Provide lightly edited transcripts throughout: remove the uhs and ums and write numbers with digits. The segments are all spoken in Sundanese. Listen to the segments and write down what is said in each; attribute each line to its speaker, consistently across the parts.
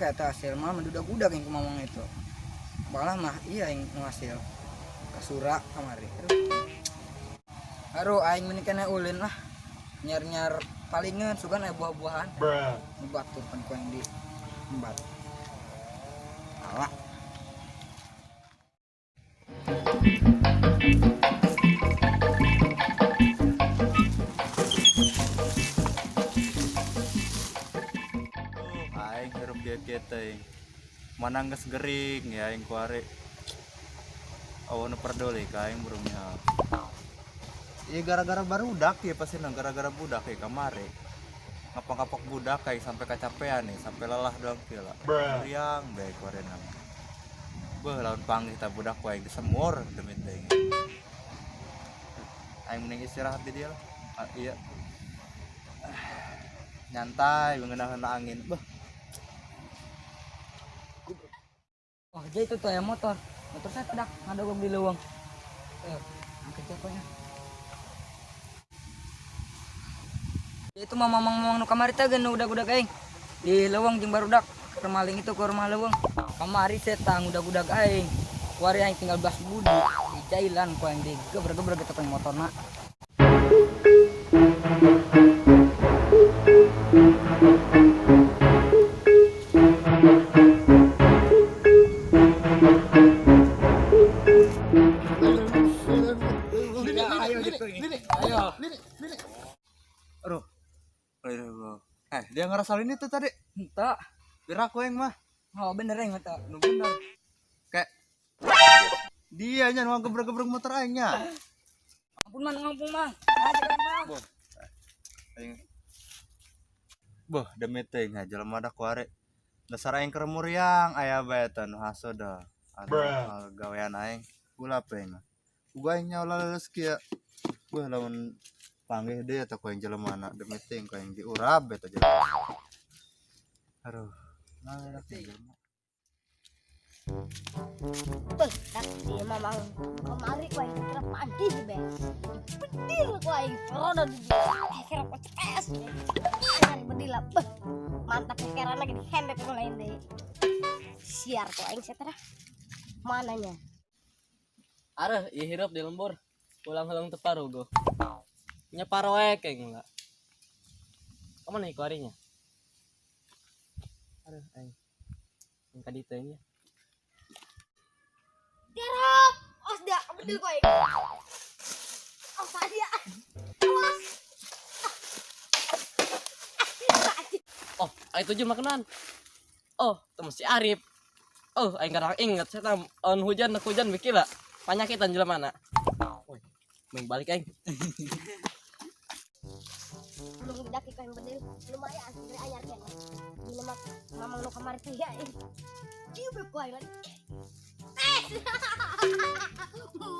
Speaker 1: kayak hasil mah mendudak-udak yang kumamang itu. Malah mah iya yang hasil. Kasura kamari. Aduh. Aduh aing mending kena ulin lah. Nyar-nyar palingan sugan aya buah-buahan. Batur pan ku aing di embat. Alah.
Speaker 2: Aing hirup kieu teh. Mana geus gering ya aing kuari. Awan nu peduli ka aing burungnya. Iya gara-gara barudak ya pasti nang gara-gara budak ya kamari. Ngapak-ngapak budak kayak sampai kecapean nih, sampai lelah doang kieu lah. Meriang bae kuari nang. Beuh lawan panggih ta budak ku aing disemur demi teh. Aing mending istirahat di dia lah. Ah, iya. Nyantai mengenahan angin. Beuh.
Speaker 1: Oh, jadi itu tuh ya motor. Motor saya tidak ngadogong di leuweung. Angkat pokoknya. Ya itu mah mamang-mamang nu kamari teh geun nu udag-udag aing. Di leuweung jeung barudak keur maling itu ke rumah leuweung. Kamari setang udag-udag aing. Kuari aing tinggal belas budi. Di jailan ku aing digeber-geber gitu ku motorna. Ayo.
Speaker 2: Aduh. Aduh. Dia ngerasain itu tadi.
Speaker 1: Entah.
Speaker 2: Biar aku yang mah.
Speaker 1: Oh, bener yang mata.
Speaker 2: Nu bener. Kayak dia nya nu gebrek-gebrek motor aingnya.
Speaker 1: Ampun mang, ampun mang. Aja mang.
Speaker 2: Boh. Aing. Boh, demi teh nya jelema da kuare. Dasar aing keur muriang aya bae teh nu hasud dah. Anu gawean aing gula aing mah. Uga aing nya ulah leuleus kieu. Boh lamun panggih deui eta ku aing jelema na demi teh ku aing diurab eta jelema. Aduh. Nah, enak teh jelema.
Speaker 3: Beuh, dak dia mamang kemari ku aing kira pagi be. Bedil ku aing roda di kira cepes. Nyari bedil lah. Beuh, mantap kekeran lagi di handep ku lain deh. Siar ku aing seterah. Mananya?
Speaker 4: Areh, ieu hirup di lembur. Pulang-pulang teu paruguh. Nya paroek aing lah. Kamana ieu kuarinya? Aduh, aing. Yang ka ditu nya.
Speaker 3: Tiarap! Os dia, bedil ku aing. Os dia. Awas.
Speaker 4: Oh, aing tujuh makanan. Oh, temu si Arif. Oh, aing kadang inget saya tam on hujan hujan mikir lah. Panyakitan jelema mana. Woi, main balik aing.
Speaker 3: Belum daki ku aing bedil. Lumayan dari anyar kene. Di lemak mamang nu kamari teh ya. Kieu be ku aing lagi.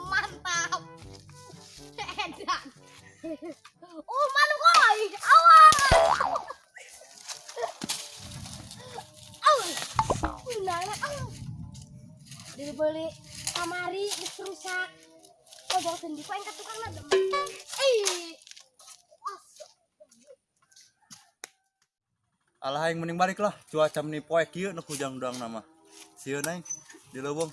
Speaker 3: Mantap. Edan. Oh, malu koi. Awas. Awas. Nah, awas. Dibeli kamari geus rusak. Oh, bawa sendi ku aing ka tukang na. Eh.
Speaker 2: Alah aing mending balik lah. Cuaca meni poek kieu nu hujang doang nama. Sieun aing di leuweung.